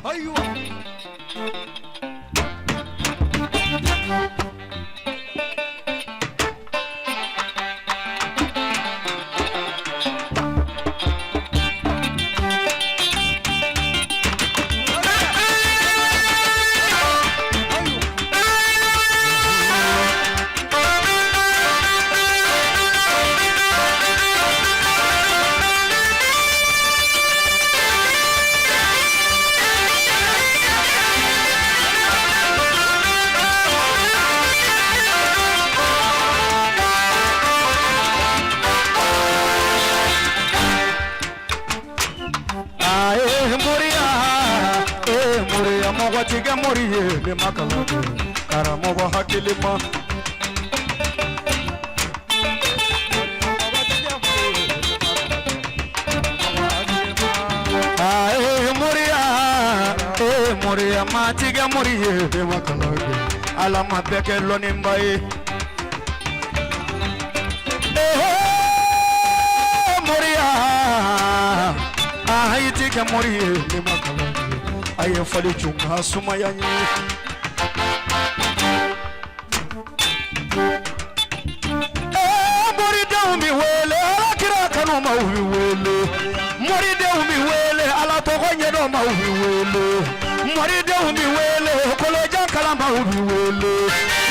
Ayiwa. Ae moriya, e moriya, mɔgɔ ti kɛ mori ye ne ma kalan kɛ, karamɔgɔ hakili ma. Ae moriya, e moriya, maa ti kɛ mori ye ne ma kalan kɛ, Ala ma bɛɛ kɛ lɔnniba ye. Ee moriya, a i ti kɛ mori ye ne ma kalan kɛ, a ye fali cun ka sumaya ɲini. Ee moridenw bi wele, Ala kira kanumaw bi wele, moridenw bi wele, Ala tɔgɔ ɲɛdɔnmaw bi wele, moridenw bi wele, kolojan kalanbaw bi wele,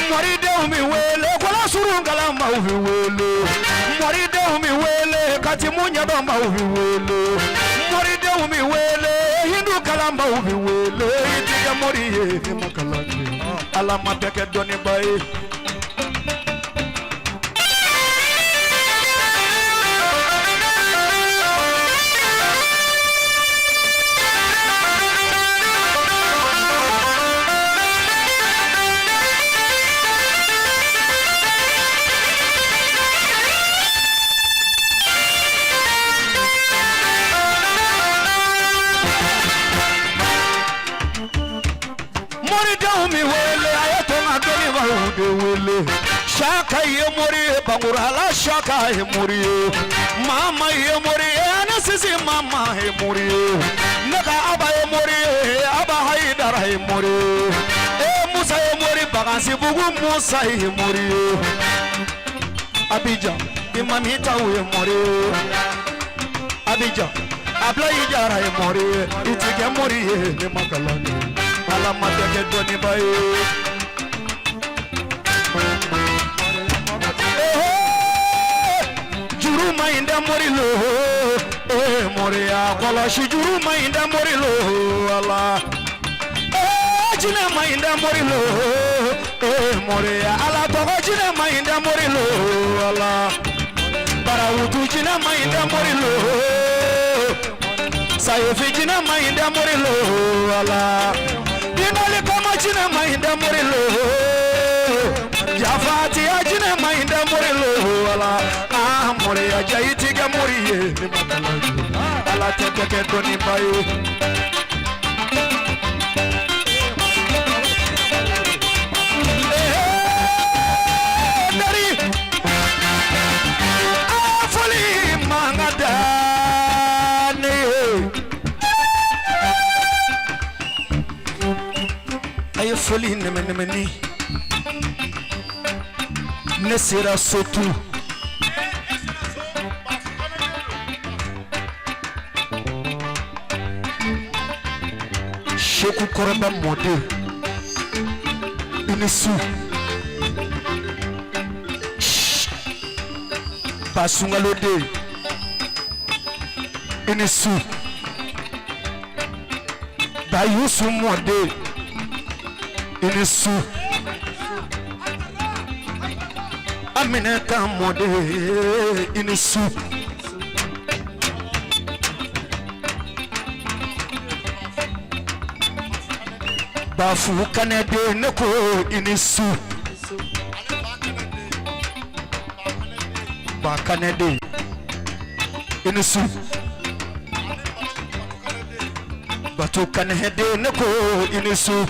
moridenw bi wele, kolosurun kalanbaw bi wele, moridenw bi wele, katimu ɲɛdɔnbaw bi wele, moridenw bi wele, hindu kalanbaw bi wele. I ti kɛ mori ye ni ma kalan kɛ, Ala ma bɛɛ kɛ dɔnniba ye. Moridenw mi wele, a ye to ka dɔnnibaw de wele. Saka ye mori ye, Bangurala Saka ye mori ye, Mama ye mori ye, ani sisi Mama ye mori ye, ne ka Aba ye mori ye, Aba Hayidara ye mori ye, e Musa ye mori, Bagansibugu Musa ye mori ye, Abidjan Imamitaw ye mori ye, Abidjan Ablayi Jara ye mori ye. I ti kɛ mori ye ne ma kalan kɛ, Ala ma bɛɛ kɛ dɔnniba ye. Juru ma ɲi dɛ mori lo, ee moriya kɔlɔsi, juru ma ɲi dɛ mori lo, Ala ee jinɛ ma ɲi dɛ mori lo, ee moriya Ala tɔgɔ jinɛ ma ɲi dɛ mori lo, Ala barawutu jinɛ ma ɲi dɛ mori lo, sayefi jinɛ ma ɲi dɛ mori lo, Ala dinali kama jinɛ ma ɲi dɛ mori lo, jafatiya jinɛ ma ɲi dɛ mori lo, Ala ah moriya ja i ti kɛ mori ye ni ma kalan kɛ, Ala tɛ bɛɛ kɛ dɔnniba ye. Dari a foli man ka da ne ye, a ye foli nɛmɛnɛmɛni, ne sera sotu. Seku kɔrɔba mɔden, i ni su. Ba sunkaloden, i ni su. Ba Yusu mɔden, i ni su. Aminata mɔden, i ni su. Bafu Kanɛ den, ne ko i ni su. Ba Kanɛ den, i ni su. Batu Kanɛ den, ne ko i ni su.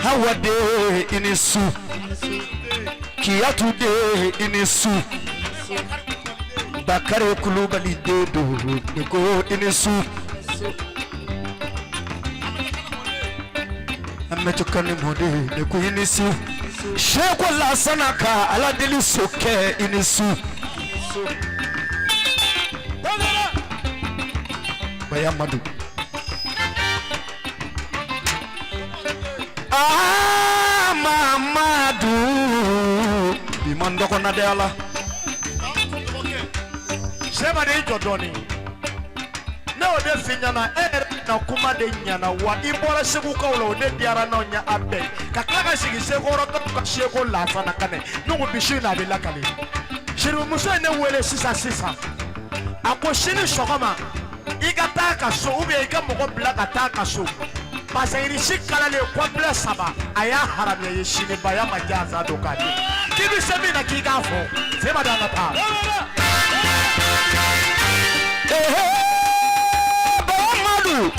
Hawa den, i ni su. Kiyatu den, i ni su. Bakari Kulubali den don, ne ko i ni su. Amɛtu Kanɛ mɔden, ne ko i ni su. Seko Lasana ka Ala deli sokɛ, i ni su. Bayamadu. Aa Mamadu, bi man dɔgɔ na de Ala. Sɛba de, i jɔ dɔɔnin. Ne y'o de f'i ɲɛna, e yɛrɛ na kuma de ɲɛna wa. I bɔra Segukaw la, o de diyara n'anw ye a bɛɛ ye, ka tila ka sigi Sekɔrɔkaw ka Seko Lasana Kanɛ. Ne ko bi su in na, a bɛ lakale. Sirimuso ye ne wele sisan sisan, a ko sini sɔgɔma i ka taa ka so ou bien i ka mɔgɔ bila ka taa ka so, parce que irisi kalalen complet saba, a y'a haramuya ye sini baya ma jansa don k'a di. K'i bɛ se min na, k'i k'a fɔ. Seba da, an ka taa. Bayamadu.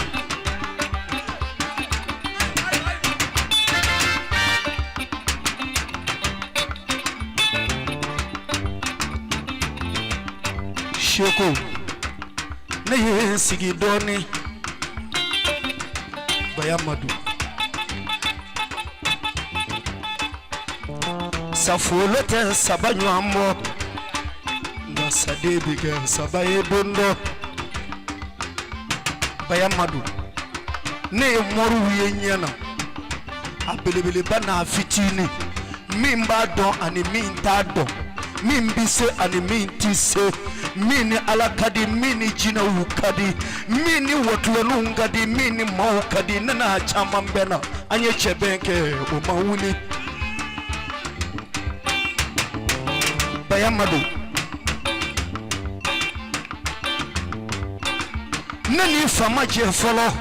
Seko, ne ye n sigi dɔɔnin. Bayamadu, safolo tɛ saba ɲɔgɔn bɔ, nka sade bɛ kɛ saba ye don dɔ. Bayamadu, ne ye moriw ye ɲɛ na, a belebeleba n'a fitinin, min b'a dɔn ani min t'a dɔn, min bɛ se ani min tɛ se, min ni Ala ka di, min ni jinɛw ka di, min ni wɔkulɔninw ka di, min ni maaw ka di. Ne n'a caman bɛɛ na, an ye cɛbɛn kɛ, o ma wuli. Bayamadu, ne ni fa ma jɛ fɔlɔ,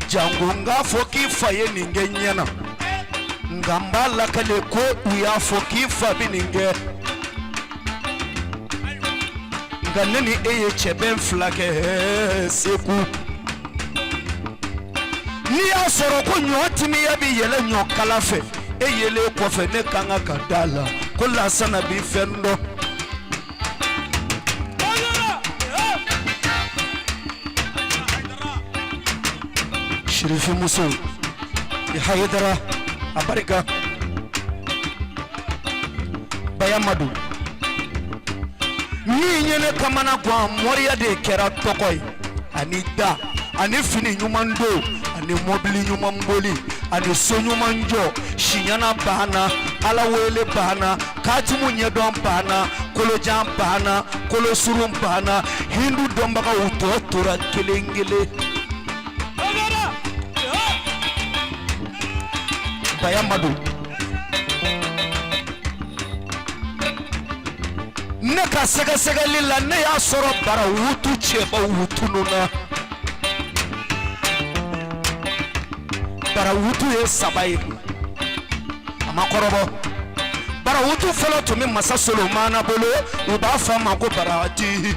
jango n k'a fɔ k'i fa ye nin kɛ ɲɛ na, nka n b'a lakale ko u y'a fɔ k'i fa bɛ nin kɛ. Nka ne ni e ye cɛbɛn fila kɛ Segu. N'i y'a sɔrɔ ko ɲɔ timiya bɛ yɛlɛ ɲɔ kala fɛ, e yelen kɔfɛ, ne ka kan ka da la ko Lasana bɛ fɛn dɔn. Sirifimuso i Hayidara, a barika. Bayamadu, min ye ne kamana gan, moriya de kɛra tɔgɔ ye, ani da, ani fini ɲuman don, ani mɔbili ɲuman boli, ani so ɲuman jɔ. Siɲana banna, Ala wele banna, katimu ɲɛdɔn banna, kolojan banna, kolosurun banna, hindu dɔnbagaw tɔ tora kelen kelen. Bayamadu, ne ka sɛgɛsɛgɛli la, ne y'a sɔrɔ bara wutu cɛbaw tununna. Bara wutu ye saba ye, a ma kɔrɔbɔ. Bara wutu fɔlɔ tun bɛ masa Solomana bolo, u b'a fɔ a ma ko barati.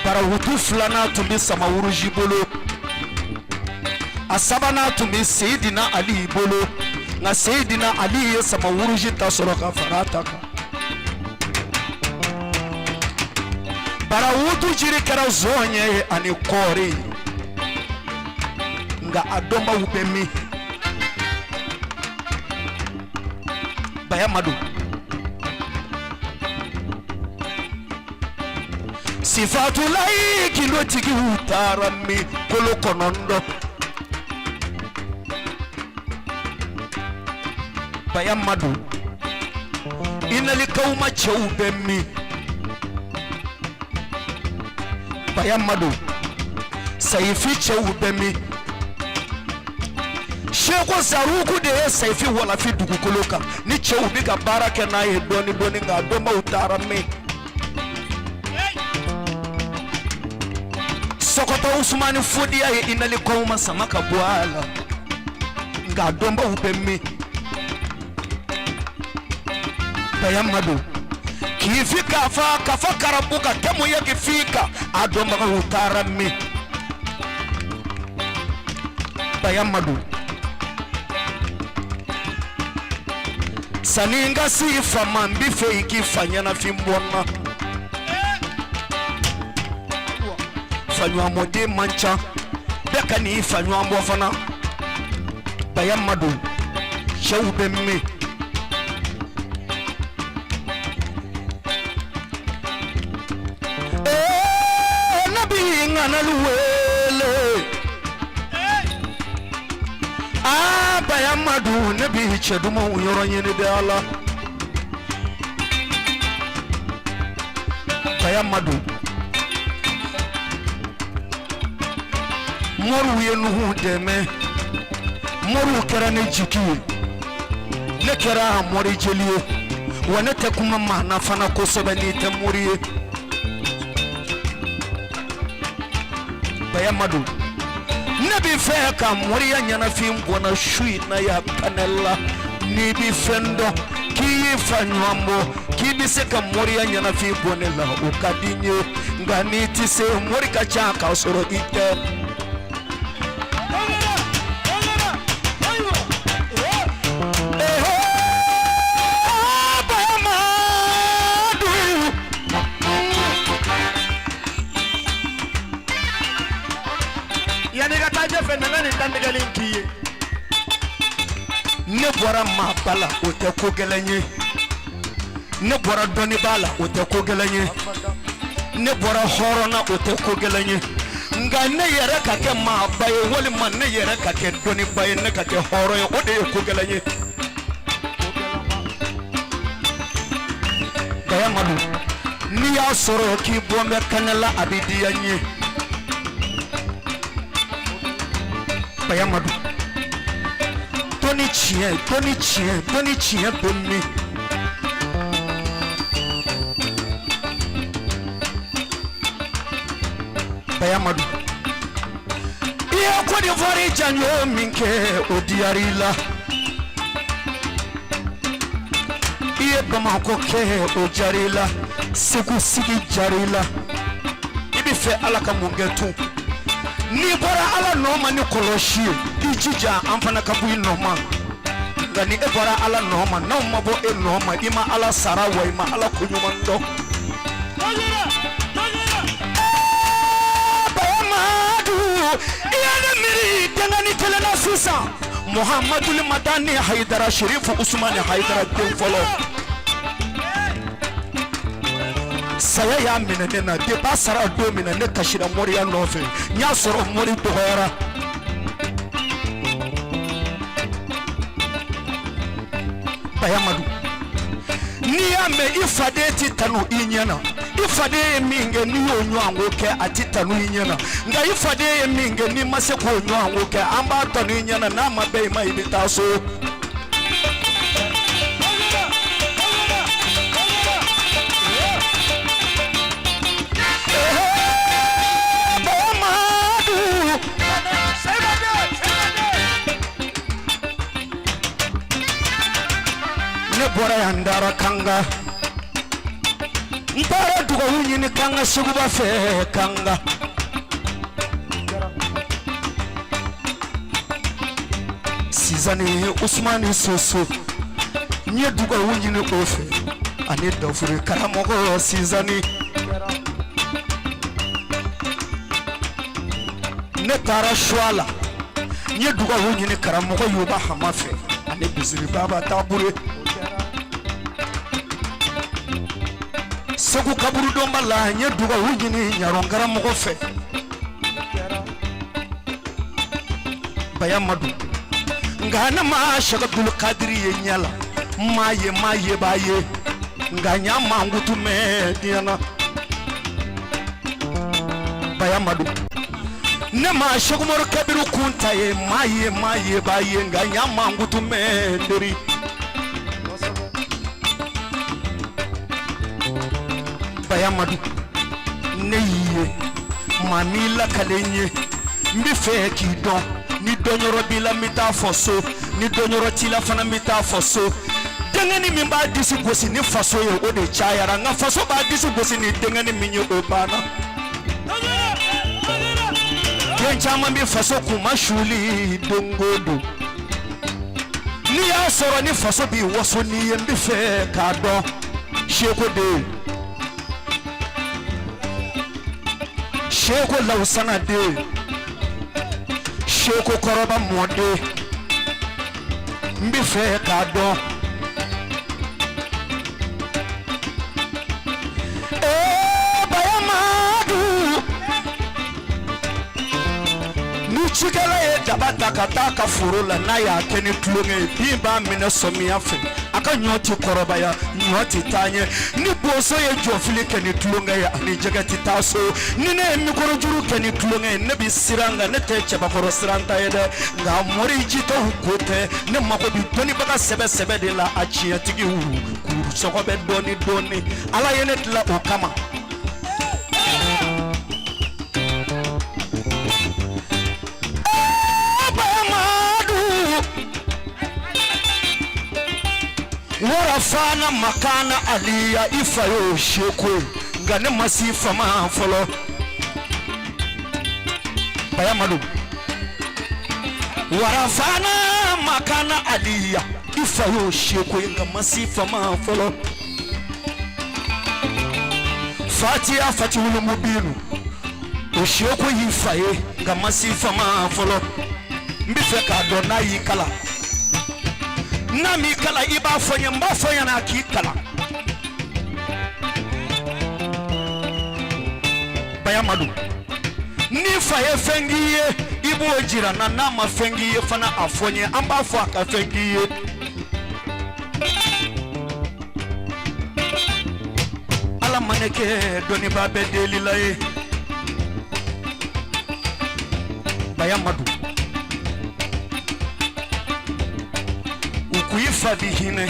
Bara wutu filanan tun bɛ Samawuruji bolo, a sabanan tun bɛ Seyidina Ali bolo. Nka Seyidina Ali ye Samawuruji ta sɔrɔ ka fara a ta kan. Bara wutu jiri kɛra zɔɲɛ ye ani kɔɔri, nka a dɔnbaw bɛ min? Bayamadu, sifatulayi gilotigiw taara min? Kolo kɔnɔntɔn. Bayamadu, inalikaw ma cɛw bɛ min? Bayamadu, sayifi cɛw bɛ min? Seko Zaruku de ye sayifi walafi dugukolo kan, ni cɛw bɛ ka baara kɛ n'a ye dɔɔni dɔɔni, nka a dɔnbaw taara min? Sɔkɔtɔ Usumani Fodiya ye inali kɔw ma sama ka bɔ a la, nka dɔnbaw bɛ min? Bayamadu k'i fi k'a fa k'a fɔ karabu ka tɛmɛ ye k'i fi ka a dɔnbagaw taara min? Bayamadu, sanni n ka se i fa ma, n b'i fɛ i k'i fa ɲɛnafin bɔ n na. Faɲɔgɔnmɔden man ca, bɛɛ ka n'i fa ɲɔgɔn bɔ fana. Bayamadu, cɛw bɛ min? Ee, ne bi ŋanalu wele. Aa, Bayamadu, ne bi cɛ dumanw yɔrɔ ɲini de ala. Bayamadu, moriw ye Nuhu dɛmɛ, moriw kɛra ne jigi ye, ne kɛra mori jeli ye. Wa ne tɛ kuma maa na fana kosɛbɛ n'i tɛ mori ye. Bayamadu, ne b'i fɛ ka moriya ɲɛnafin bɔnna su in na yan kanɛ la. N'i bi fɛn dɔn k'i y'i fa ɲɔgɔn bɔ, k'i bɛ se ka moriya ɲɛnafin bɔ ne la, o ka di n ye. Nka n'i tɛ se, mori ka ca k'a sɔrɔ i tɛ. Bayamadu, Yanni i ka taa ɲɛfɛ, nana nin dantigɛli in k'i ye. Ne bɔra maaba la, o tɛ ko gɛlɛn ye. Ne bɔra dɔnnibaa la, o tɛ ko gɛlɛn ye. Ne bɔra hɔrɔn na, o tɛ ko gɛlɛn ye. Nka ne yɛrɛ ka kɛ maaba ye, walima ne yɛrɛ ka kɛ dɔnniba ye, ne ka kɛ hɔrɔn ye, o de ye ko gɛlɛn ye. Bayamadu, n'i y'a sɔrɔ k'i bɔ bɛ kanɛ la, a bɛ diya n ye. Bayamadu, dɔnni tiɲɛ, dɔnni tiɲɛ, dɔnni tiɲɛ bɛ min? Bayamadu, i ye Côte d'Ivoire janjo min kɛ, o diyara i la. I ye Bamakɔ kɛ, o diyara i la. Segu sigi diyara i la. I bɛ fɛ Ala ka mun kɛ tun? N'i bɔra Ala nɔ ma ni kɔlɔsi ye, i jija an fana ka bɔ i nɔ ma. Nka ni e bɔra Ala nɔ ma, n'anw ma bɔ e nɔ ma, i ma Ala sara wa i ma Ala ko ɲuman dɔn. Bayamadu, i ye ne miiri denkɛni kelen na sisan, Muhamadul Madani Hayidara, Sherifu Usumani Hayidara den fɔlɔ. Saya y'a minɛ ne na depuis a sara don min na, ne kasira moriya nɔfɛ. N y'a sɔrɔ mori dɔgɔyara. Bayamadu, n'i y'a mɛn i faden ti tanu i ɲɛ na, i faden ye min kɛ, n'i y'o ɲɔgɔnko kɛ, a ti tanu i ɲɛ na. Nka i faden ye min kɛ, n'i ma se k'o ɲɔgɔnko kɛ, an b'a tanu i ɲɛ na. N'a ma bɛn i ma, i bɛ taa so. Bayamadu, ne bɔra yan, n taara Kanga, n taara dugawu ɲini Kanga Seguba fɛ. Kanga Sizani Usumani Soso, n ye dugawu ɲini o fɛ, ani Dafure karamɔgɔ Sizani. Ne taara Suwa la, n ye dugawu ɲini karamɔgɔ Yoba Hama fɛ, ani Bisiri Baba Tabure. Segu kaburudonba la, n ye dugawu ɲini Ɲaron karamɔgɔ fɛ. Bayamadu, nka ne ma Sɛki Abdul Kadiri ye ɲɛ la, maa ye maa ye b'a ye, nka n y'a mankutu mɛn diɲɛ na. Bayamadu, ne ma Sɛkumaru Kabiru Kunta ye, maa ye maa ye b'a ye, nka n y'a mankutu mɛn teri. Bayamadu, ne y'i ye. Maa m'i lakale n ye, n bɛ fɛ k'i dɔn. Ni dɔnyɔrɔ b'i la, n bɛ taa fɔ so. Ni dɔnyɔrɔ t'i la fana, n bɛ taa fɔ so. Denkɛni min b'a disi gosi ni faso ye, o de cayara. Nka faso b'a disi gosi ni denkɛni min ye, o banna. Den caman bɛ faso kunmasuuli don o don. N'i y'a sɔrɔ ni faso b'i waso n'i ye, n bɛ fɛ k'a dɔn. Seko den, seko lawusana den, seko kɔrɔba mɔden, n bɛ fɛ k'a dɔn. Ee Bayamadu, ni cikɛla ye daba ta ka taa ka foro la, n'a y'a kɛ ni tulonkɛ ye, bin b'a minɛ sɔmiya fɛ, a ka ɲɔ ti kɔrɔbaya, ɲɔ ti taa ɲɛ. Ni boso ye jɔfili kɛ ni tulonkɛ ye, ani jɛgɛ ti taa so. Ni ne ye mikorojuru kɛ ni tulonkɛ ye, ne bɛ siran, nka ne tɛ cɛbakɔrɔ siranta ye dɛ. Nka mori jitɔw ko tɛ, ne mago bɛ dɔnnibaga sɛbɛ sɛbɛ de la, a tiɲɛtigiw k'u sɔgɔbɛ dɔɔni dɔɔni. Ala ye ne dilan o kama. Warafana makana aliya, i fa y'o seko ye, nka ne ma s'i fa ma fɔlɔ. Bayamadu, warafana makana aliya, i fa y'o seko ye, nka ma s'i fa ma fɔlɔ. Fatiya fatiwulu mubinu, o seko y'i fa ye, nka ma s'i fa ma fɔlɔ. N bɛ fɛ k'a dɔn n'a y'i kalan. N'a m'i kalan, i b'a fɔ n ye, n b'a fɔ ɲɛna a k'i kalan. Bayamadu, n'i fa ye fɛn k'i ye, i b'o jira n na. N'a ma fɛn k'i ye fana, a fɔ n ye, an b'a fɔ a ka fɛn k'i ye. Ala ma ne kɛ dɔnnibaa bɛɛ delila ye. Bayamadu, u ko i fa bi hinɛ,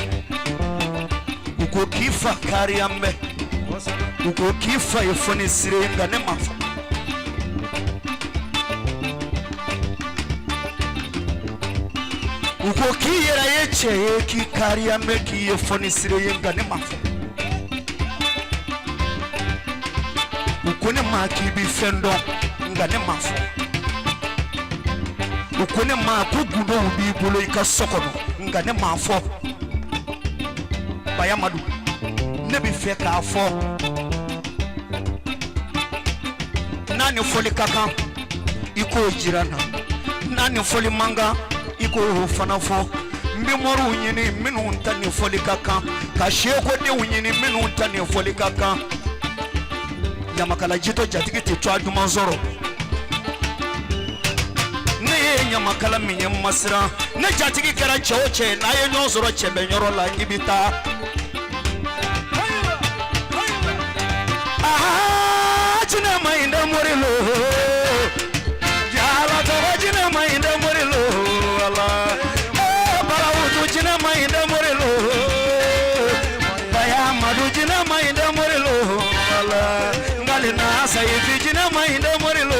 u ko k'i fa kariya bɛ, u ko k'i fa ye fɔnisire ye, nka ne ma fɔ. U ko k'i yɛrɛ ye cɛ ye, k'i kariya bɛ, k'i ye fɔnisire ye, nka ne ma fɔ. U ko ne ma k'i bi fɛn dɔn, nka ne ma fɔ. U ko ne ma ko gundow b'i bolo i ka so kɔnɔ, nka ne ma fɔ. Bayamadu, ne bɛ fɛ k'a fɔ, n'a ni fɔli ka kan, i k'o jira n na. N'a ni fɔli man kan, i k'o fana fɔ. N bɛ moriw ɲini minnu ta ni fɔli ka kan, ka sekodenw ɲini minnu ta ni fɔli ka kan. Ɲamakala jitɔ jatigi tɛ tɔgɔ duman sɔrɔ. Ne ye ɲamakala min ye, ma siran. Ne jatigi kɛra cɛ o cɛ, n'a ye ɲɔgɔn sɔrɔ cɛbɛnyɔrɔ la, i bɛ taa. Aa, jinɛ ma ɲi dɛ morilo, jala tɔgɔ jinɛ ma ɲi dɛ morilo, ala ee barawutu jinɛ ma ɲi dɛ morilo, bayamadu jinɛ ma ɲi dɛ morilo, ala ngalina sayifi jinɛ ma ɲi dɛ morilo,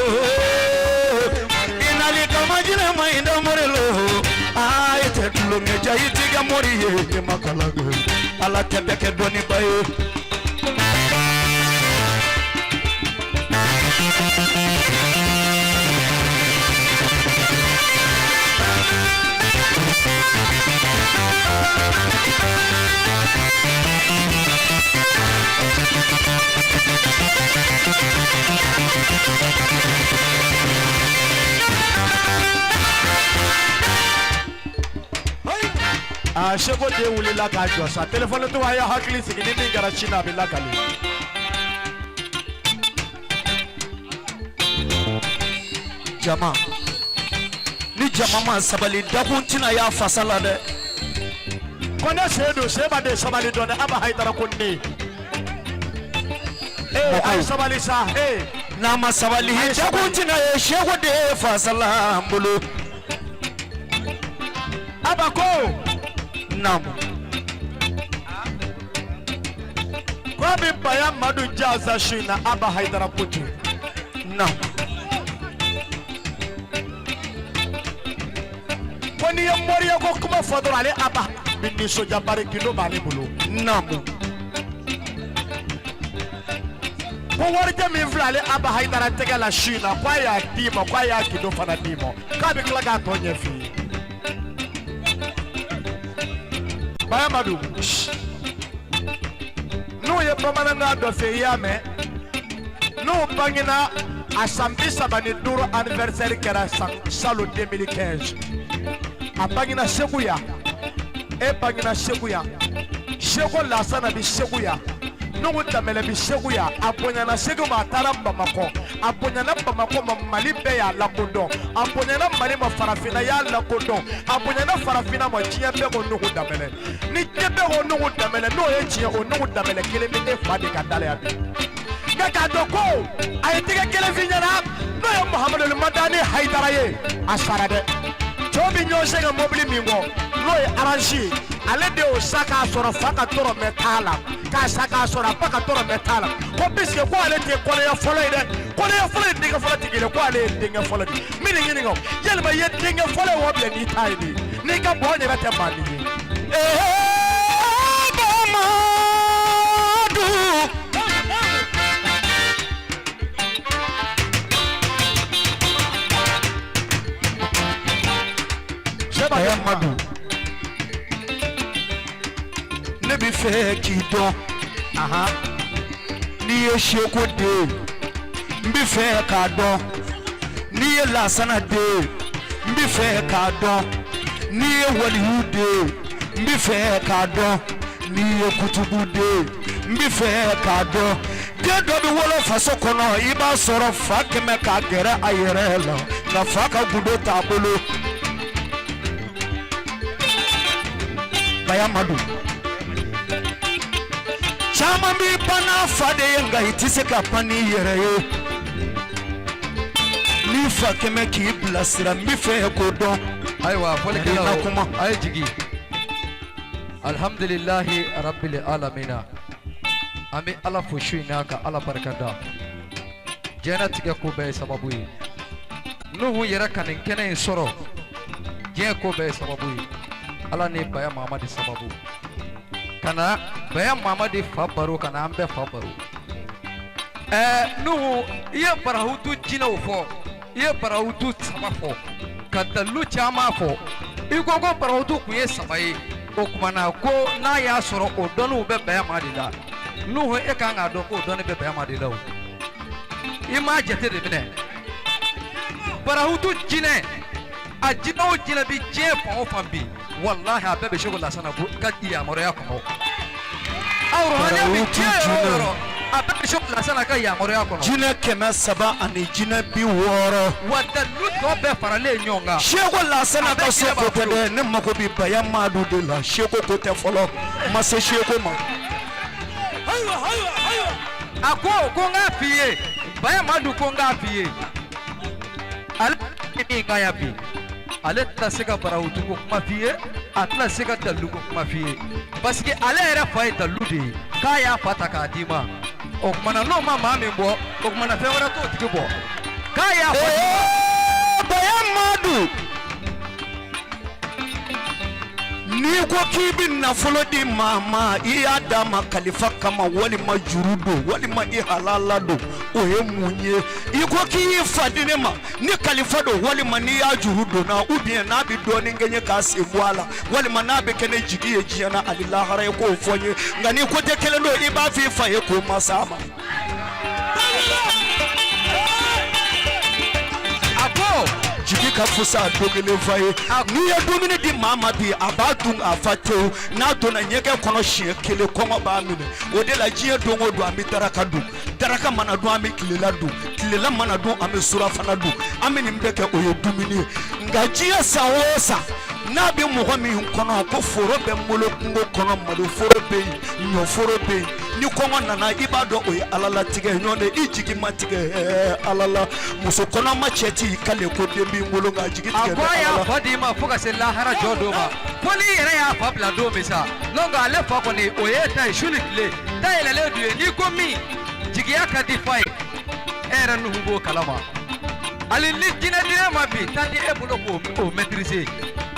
inali kama jinɛ ma ɲi dɛ morilo. Aa, i tɛ tulonkɛ ja, i t'i kɛ mori ye, i ma kalan kɛ. Ala tɛ bɛɛ kɛ dɔnniba ye. A seko den wulila k'a jɔ sa, telefɔni to a y'a hakili sigi, ni min kɛra sini a bɛ lakali. Jama, ni jama ma sabali, dakun tɛna y'a fasa la dɛ. Ko ne sedu seba de sabali dɔɔni. Aba Hayidara ko ne ee, a ye sabali sa ee. N'a ma sabali, dakun tɛna ye seko de fasa la n bolo. Aba ko naamu. Ko a bɛ Baya Madu jaasa su in na, Aba Hayidara Koju. Na. Ko n'i ye moriya ko kuma fɔ dɔrɔn, ale Aba bi nisɔndiya, bari gindo b'ale bolo. Naamu. Ko warijɛ min filɛ ale Aba Hayidara tɛgɛ la su in na, k'a y'a d'i ma, k'a y'a gindo fana d'i ma, k'a bɛ tila k'a tɔ ɲɛf'i ye. Bayamadu, n'u ye bamanankan dɔ fɛ, i y'a mɛn, n'u bangena a san 35 anniversaire kɛra san salon 2015. A bangena Segu yan, e bangena Segu yan, Seko Lasana bi Segu yan, Nuhu Danbɛlɛ bi Segu yan. A bonyana Segu ma, a taara Bamakɔ. A bonyana Bamakɔ ma, Mali bɛɛ y'a lakodɔn. A bonyana Mali ma, farafinna y'a lakodɔn. A bonyana farafinna ma, diɲɛ bɛɛ ko Nuhu Danbɛlɛ. Ni diɲɛ bɛɛ ko Nuhu Danbɛlɛ, n'o ye tiɲɛ, o Nuhu Danbɛlɛ kelen bɛ e fa de ka da la yan bi. Nka k'a dɔn ko a ye tɛgɛ kelen f'i ɲɛna, n'o ye Muhamadu Madani Hayidara ye, a sara dɛ. Cɛw bɛ ɲɔgɔn sen ka mobili min kɔ, n'o ye aransi ye, ale de y'o sa k'a sɔrɔ fa ka dɔrɔmɛ t'a la, k'a sa k'a sɔrɔ a ba ka dɔrɔmɛ t'a la. Ko puisque ko ale tɛ kɔnɔya fɔlɔ ye dɛ, kɔnɔya fɔlɔ ye denkɛ fɔlɔ tigi ye, ko ale ye denkɛ fɔlɔ de ye. N bɛ nin ɲininka o, yalima i ye denkɛ fɔlɔ ye wa, bilen n'i ta ye nin ye, n'i ka bɔ yɛrɛ tɛ maa min ye. Ee Mamadu. Seba. Madu, ne bɛ fɛ k'i dɔn. N'i ye Seko den, n bɛ fɛ k'a dɔn. N'i ye Lasana den, n bɛ fɛ k'a dɔn. N'i ye waliyu den, n bɛ fɛ k'a dɔn. N'i ye kutubu den, n bɛ fɛ k'a dɔn. Den dɔ bɛ wolo faso kɔnɔ, i b'a sɔrɔ fa kɛmɛ k'a gɛrɛ a yɛrɛ la, nka fa ka gundo t'a bolo. Bayamadu, caman b'i pan n'a fa de ye, nka i tɛ se ka pan n'i yɛrɛ ye. N'i fa kɛmɛ k'i bilasira, n bɛ fɛ k'o dɔn. Ayiwa, fɔlikɛlaw. Na kuma. A ye jigin. Alhamdulilahi rabbil alamina. An bɛ Ala fo su in na ka Ala barika da. Diɲɛnatigɛ ko bɛɛ ye sababu ye. Nuhu yɛrɛ ka nin kɛnɛ in sɔrɔ, diɲɛ ko bɛɛ ye sababu ye. Ala ni Baya Mamadi sababu ka na Baya Mamadi fa baro, ka na an bɛɛ fa baro. Ɛɛ Nuhu, i ye barahutu jinɛw fɔ, i ye barahutu saba fɔ, ka dalilu caman fɔ. I ko ko barahutu kun ye saba ye. O tuma na ko n'a y'a sɔrɔ o dɔnniw bɛ Baya Mamadi la, Nuhu, e kan k'a dɔn k'o dɔnni bɛ Baya Mamadi la. O i m'a jate de minɛ. Barahutu jinɛ, a jinɛ o jinɛ bi diɲɛ fan o fan bi, walahi, a bɛɛ bɛ Seko Lasana ka yamaruya kɔnɔ. A ruhaniya bi diɲɛ yɔrɔ o yɔrɔ, a bɛɛ bɛ Seko Lasana ka yamaruya kɔnɔ. Jinɛ 300 ani jinɛ 60. Wa dalilu tɔ bɛɛ faralen ɲɔgɔn kan. Seko Lasana A bɛɛ ka so jinɛ ko b'a tɛ bolo. dɛ, ne mako bɛ Baya Madu de la. Seko ko tɛ fɔlɔ, n ma se Seko ma. A ko ko n k'a f'i ye, Baya Madu ko n k'a f'i ye, ale min ka yan bi, ale tɛna se ka barahutu ko kuma f'i ye, a tɛna se ka dalilu ko kuma f'i ye, parce que ale yɛrɛ fa ye dalilu de ye, k'a y'a fa ta k'a d'i ma. O tuma na n'o ma maa min bɔ, o tuma na fɛn wɛrɛ t'o tigi bɔ, k'a y'a fa d'i ma. Ee Baya Madu, n'i ko k'i bɛ nafolo di maa ma, i y'a d'a ma kalifa kama, walima juru don, walima i halala don, o ye mun ye? I ko k'i y'i fa di ne ma ni kalifa don, walima n'i y'a juru donna, ou bien n'a bɛ dɔɔnin kɛ n ye k'a sen bɔ a la, walima n'a bɛ kɛ ne jigi ye diɲɛ na ani lahara ye, k'o fɔ n ye. Nka n'i ko tɛ kelen don, i b'a fɔ i fa ye k'o ma s'a ma. A ko Jigi ka fusa don kelen fa ye. N'i ye dumuni di maa ma bi, a b'a dun k'a fa tewu. N'a donna ɲɛgɛn kɔnɔ siɲɛ kelen, kɔngɔ b'a minɛ. O de la diɲɛ don o don, an bɛ daraka dun. Daraka mana dun, an bɛ tilela dun. Tilela mana dun, an bɛ surafana dun. An bɛ nin bɛɛ kɛ, o ye dumuni ye. Nka diɲɛ san o san, n'a bɛ mɔgɔ min kɔnɔ ko foro bɛ n bolo kungo kɔnɔ, maloforo bɛ yen, ɲɔforo bɛ yen, ni kɔngɔ nana, i b'a dɔn o ye Ala latigɛ ye. Ɲɔgɔn tɛ i jigi ma tigɛ Ala la. Muso kɔnɔma cɛ t'i kale ko den b'i bolo, nka jigi A tigɛ ko bɛ a Ala y'a la. fa d'i ma fo ka se lahara jɔ don ma, fo n'i yɛrɛ y'a fa bila don min sa. Donc ale fa kɔni, o ye ta ye su ni tile dayɛlɛlen don ye. N'i ko min jigiya ka di fa ye. e yɛrɛ Nuhu b'o kalama. Hali ni jinɛ dir'e ma bi, temps tɛ e bolo k'o o maîtriser.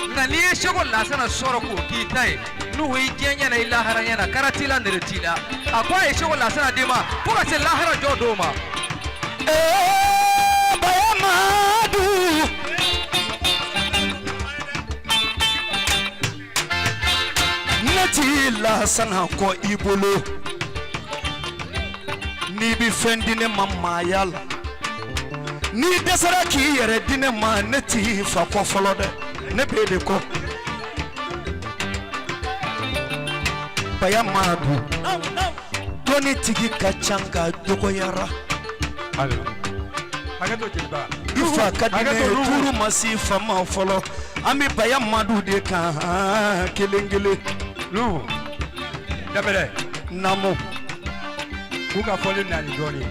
Nka n'i ye Seko Lasana sɔrɔ k'o k'i ta ye, Nuhu i diɲɛ ɲɛna i lahara ɲɛna, kara t'i la nere t'i la. A ko a ye Seko Lasana d'i ma fo ka se lahara jɔ don ma. Ee Baya Madu, ne ti Lasana kɔ i bolo. N'i bi fɛn di ne ma maaya la, n'i dɛsɛra k'i yɛrɛ di ne ma, ne t'i fa kɔ fɔlɔ dɛ, ne b'e de kɔ. Baya Madu, dɔnni tigi ka ca nka dɔgɔyara. I fa ka di ne ye, tuuru ma s'i fa ma fɔlɔ. An bɛ Baya Madu de kan kelen kelen. Nuhu Danbɛlɛ. Naamu. K'u ka fɔli naani dɔɔnin.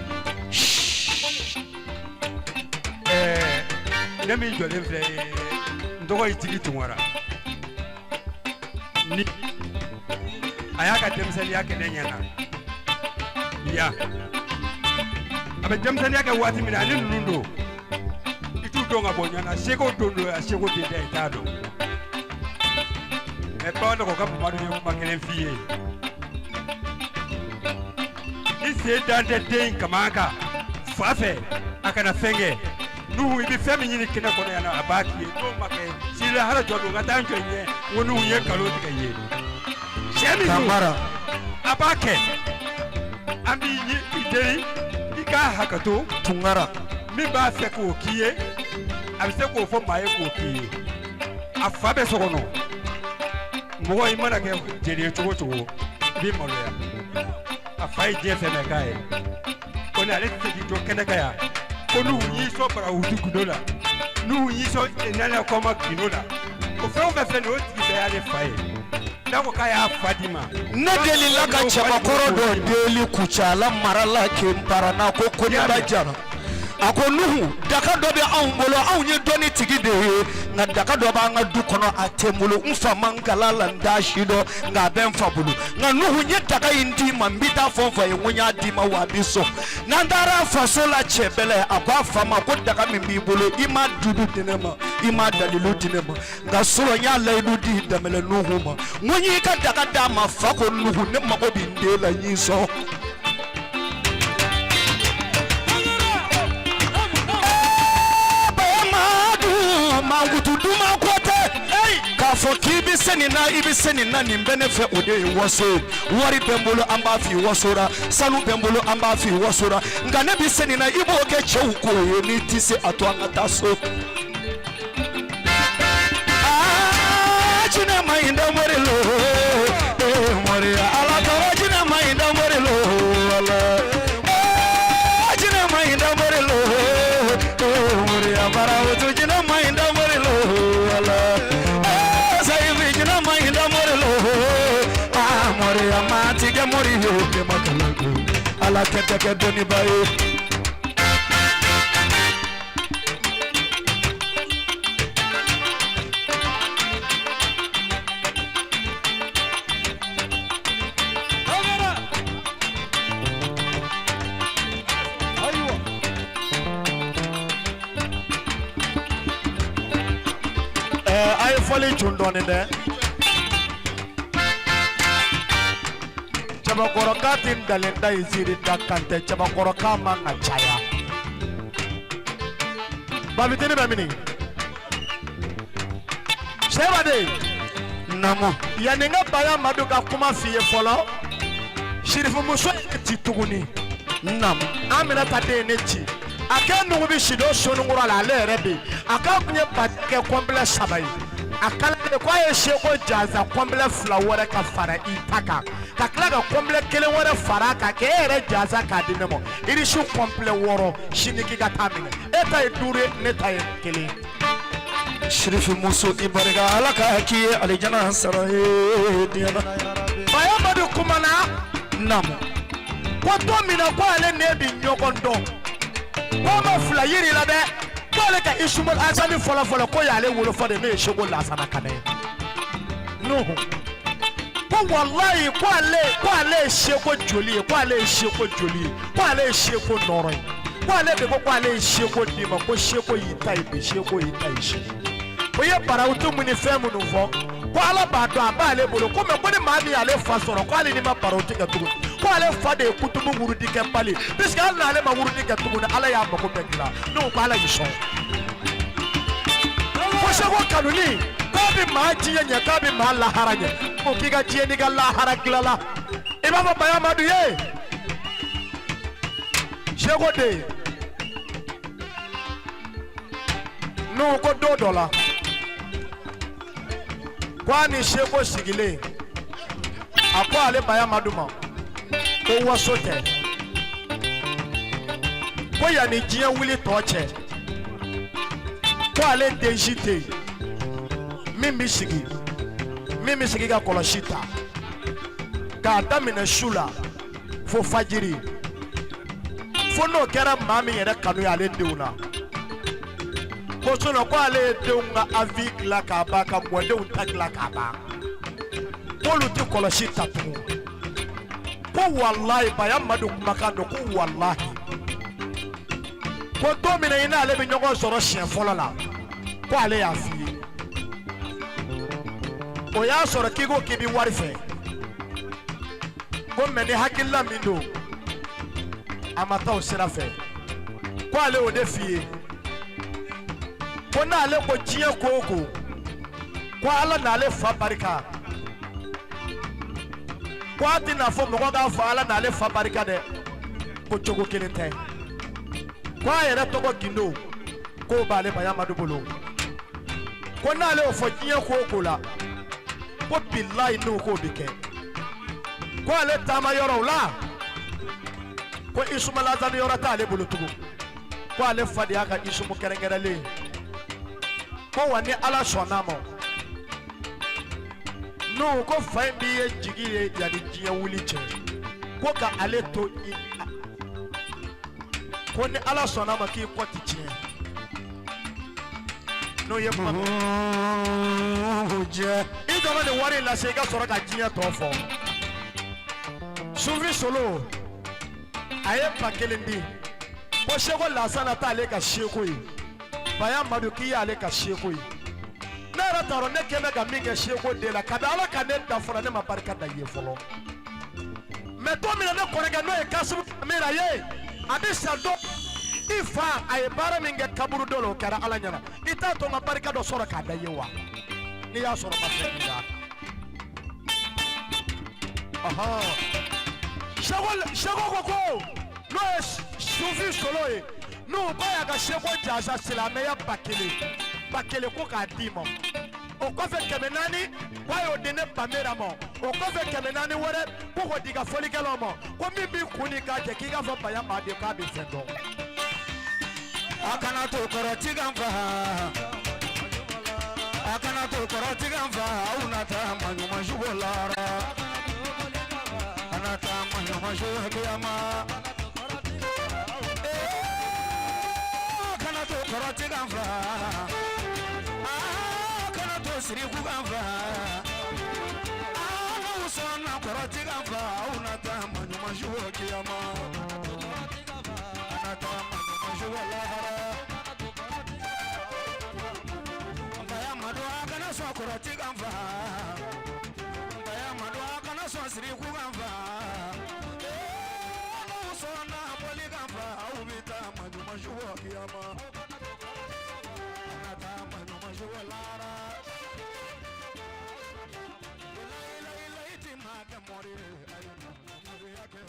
Ɛɛ, ne min jɔlen filɛ ye, n tɔgɔ ye Jigi Tunkara. Ni a y'a ka denmisɛnninya kɛ ne ɲɛna yan, a bɛ denmisɛnninya kɛ waati min na, ani ninnu don, i t'u dɔn ka bɔ ɲɔgɔn na. Seko don don a seko den tɛ, i t'a dɔn. Mɛ bamananw ko ka Mamadu ye kuma kelen f'i ye: ni sen dan tɛ den in kaman kan fa fɛ, a kana fɛn kɛ. Nuhu, i bɛ fɛn min ɲini kɛnɛ kɔnɔ yan nɔ, a b'a k'i ye. N'o ma kɛ, sini lahara jɔ don, ka taa n jɔ i ɲɛ n ko Nuhu ye nkalon tigɛ i ye. Cɛ min don, Kamara. a b'a kɛ. An b'i i deli i k'a hakɛto. Tunkara. Min b'a fɛ k'o k'i ye, a bɛ se k'o fɔ maa ye k'o k'i ye. A fa bɛ so kɔnɔ. Mɔgɔ i mana kɛ jeli ye cogo o cogo, i b'i maloya. A fa ye diɲɛ fɛn bɛɛ k'a ye, ko ni ale tɛ se k'i jɔ kɛnɛ kan yan ko Nuhu y'i sɔn Barawuti gundo la, Nuhu y'i sɔn Nana Kɔma gundo la, o fɛn o fɛn filɛ nin ye, o tigi bɛɛ y'ale fa ye. N'a ko k'a y'a fa d'i ma. Ne delila ka cɛbakɔrɔ dɔ deli Kucala mara la Kenparana, ko Koniba Jara. A ko Nuhu, daga dɔ bɛ anw bolo, anw ye dɔnni tigi de ye, nka daga dɔ b'an ka du kɔnɔ, a tɛ n bolo, n fa ma n kalan la, n t'a si dɔn, nka a bɛ n fa bolo. Nka Nuhu, n ye daga in d'i ma, n bɛ taa fɔ n fa ye n ko n y'a d'i ma, wa a bɛ sɔn. N'an taara faso la, Cɛbɛlɛ, a ko a fa ma ko daga min b'i bolo, i ma dudu di ne ma, i ma dalilu di ne ma, nka surɔ n y'a layidu di Danbɛlɛ Nuhu ma, n ko n y'i ka daga d'a ma. Fa ko Nuhu, ne mago bɛ n den la, n y'i sɔn. Mankutu duman ko tɛ k'a fɔ k'i bɛ se nin na, i bɛ se nin na, nin bɛ ne fɛ, o de ye waso ye. Wari bɛ n bolo, an b'a f'i wasora, sanu bɛ n bolo, an b'a f'i wasora, nka ne bɛ se nin na, i b'o kɛ cɛw ko ye. N'i tɛ se, a to an ka taa so. Aa, jinɛ ma ɲi dɛ, mori lo, ee mori ala tɔgɔ, jinɛ ma ɲi dɛ, mori lo, ala, ee jinɛ ma ɲi dɛ, mori lo, ee mori abara woto, jinɛ ma ɲi dɛ, mori lo, ala, ee sayifi, jinɛ ma ɲi dɛ, mori lo, aa mori a ma tigɛ, mori yo ne ma kalan ko ala tɛ tɛ kɛ dɔnniba ye. A ye fɔli cun dɔɔnin dɛ. Cɛbakɔrɔkan tɛ ntalen da ye ziiri da kan tɛ, cɛbakɔrɔkan man ka caya. Babitini bɛ min? Sɛbaden. Naamu. Yanni n ka Baya Madu ka kuma f'i ye fɔlɔ, Sirifumuso ye ne ci tuguni. Naamu. Aminata den ye ne ci. A k'e nugu bɛ sidon sonikura la, ale yɛrɛ bɛ yen. A k'a tun ye batikɛ kɔnpilɛ 3 ye. A kalalen ko a ye seko jansa kɔnpilɛ 2 wɛrɛ ka fara i ta kan, ka tila ka kɔnpilɛ 1 wɛrɛ fara a kan, k'e yɛrɛ jansa k'a di ne ma. Irisi kɔnpilɛ 6, sini k'i ka taa minɛ. E ta ye 5 ye, ne ta ye 1 ye. Sirifi muso, i barika, Ala ka k'i ye alijana sara ye diɲɛ na. Baya Madu kumana. Naamu. Ko don min na ko ale ne bɛ ɲɔgɔn dɔn, ko ma fila yiri la dɛ, ko ale ka Isumul Azami fɔlɔ fɔlɔ, ko y'ale wolofa de, n'o ye Seko Lasana Kanɛ ye. Nuhu ko walayi, ko ale ye seko joli ye, ko ale ye seko joli ye, ko ale ye seko nɔrɔ ye. Ko ale de ko ko ale ye seko d'i ma, ko seko y'i ta ye bi, seko y'i ta ye sini. O ye barawutu mun ni fɛn minnu fɔ, ko Ala b'a dɔn a b'ale bolo, ko mɛ ko ni maa min y'ale fa sɔrɔ, ko hali n'i ma barawutu kɛ tuguni, ko ale fa de ye kutubu wurudi kɛ bali, puisque hali n'ale ma wurudi kɛ tuguni, Ala y'a mako bɛɛ dilan. Ne ko Ala y'i sɔn. Ko seko kanuni k'a bɛ maa diɲɛ ɲɛ, k'a bɛ maa lahara ɲɛ, ko k'i ka diɲɛ n'i ka lahara dilala. I b'a fɔ Bayamadu ye seko de n'u ko don dɔ la ko a ni seko sigilen, a ko ale Bayamadu ma ko waso tɛ, ko yanni diɲɛ wuli tɔ cɛ, ko ale den si tɛ yen min bɛ sigi ka kɔlɔsi ta k'a daminɛ su la fo fajiri, fo n'o kɛra maa min yɛrɛ kanu ye ale denw na. Ko sinon ko ale ye denw ka avis dilan k'a ban, ka mɔdenw ta dilan k'a ban, k'olu tɛ kɔlɔsi ta tugun. Ko walayi, Bayamadu kumakan don, ko walahi, ko don min na i n'ale bɛ ɲɔgɔn sɔrɔ siɲɛ fɔlɔ la, ko ale y'a f'i ye, o y'a sɔrɔ k'i ko k'i bɛ wari fɛ, ko mɛ ni hakilila min don, a ma taa o sira fɛ, ko ale y'o de f'i ye, ko n'ale ko diɲɛ ko o ko, ko Ala n'ale fa barika, ko a tɛna fɔ mɔgɔ k'a fɔ Ala n'ale fa barika dɛ, ko cogo kelen tɛ, ko a yɛrɛ tɔgɔ gindo k'o b'ale Bayamadu bolo, ko n'ale y'o fɔ diɲɛ ko o ko la, ko bilayi n'o k'o bɛ kɛ, ko ale taama yɔrɔw la, ko isumalazani yɔrɔ t'ale bolo tugun, ko ale fa de y'a ka isumu kɛrɛnkɛrɛnlen ye, ko wa ni Ala sɔnn'a ma n'o ko fa in b'i ye jigi ye yanni diɲɛ wuli cɛ, ko ka ale to i, ko ni Ala sɔnn'a ma k'i kɔ ti tiɲɛ n'o ye kuma jɛ. I dɔgɔ nin wari in lase, i ka sɔrɔ ka diɲɛ tɔ fɔ. Sufi solo a ye 1000 di, ko seko Lasana t'ale ka seko ye, Bayamadu k'i y'ale ka seko ye. Ne yɛrɛ t'a dɔn ne kɛn bɛ ka min kɛ seko den la kabi Ala ka ne da fɔlɔ, ne ma barika da i ye fɔlɔ. Mɛ don min na ne kɔrɔkɛ n'o ye Kasimu Amira ye, a bɛ sa don, i fa a ye baara min kɛ kaburu dɔ la, o kɛra Ala ɲɛna, i t'a to n ka barika dɔ sɔrɔ k'a da i ye wa? N'i y'a sɔrɔ ma fɛn k'i la. Ɔhɔn, seko seko ko n'o ye sufi solo ye, n'o ko y'a ka seko jasa silamɛya 1000 1000 ko k'a d'i ma, o kɔfɛ 400 k'a y'o di ne Bamera ma, o kɔfɛ 400 wɛrɛ ko k'o di i ka fɔlikɛlaw ma, ko min b'i kun ni k'a cɛ, k'i k'a fɔ Bayamadu k'a bɛ fɛn dɔn. A kana to kɔrɔti kan fa, a kana to kɔrɔti kan fa, aw na taa maɲuman sugo lara, a na taa maɲuman sugo kiyama. A kana to kɔrɔti kan fa, a kana to siriku kan fa, n'aw sɔnna kɔrɔti kan fa, aw na taa maɲuman sugo kiyama, a na taa maɲuman sugo lahara. Bayamadu a kana sɔn kɔrɔti kan fa, Bayamadu a kana sɔn siriku kan fa, n'aw sɔnna bɔli kan fa, aw bɛ taa maɲuman sugo kiyama, a na taa maɲuman sugo lahara. Layi layi layi ti maa kɛ mori ye, ayi na moriya kɛ.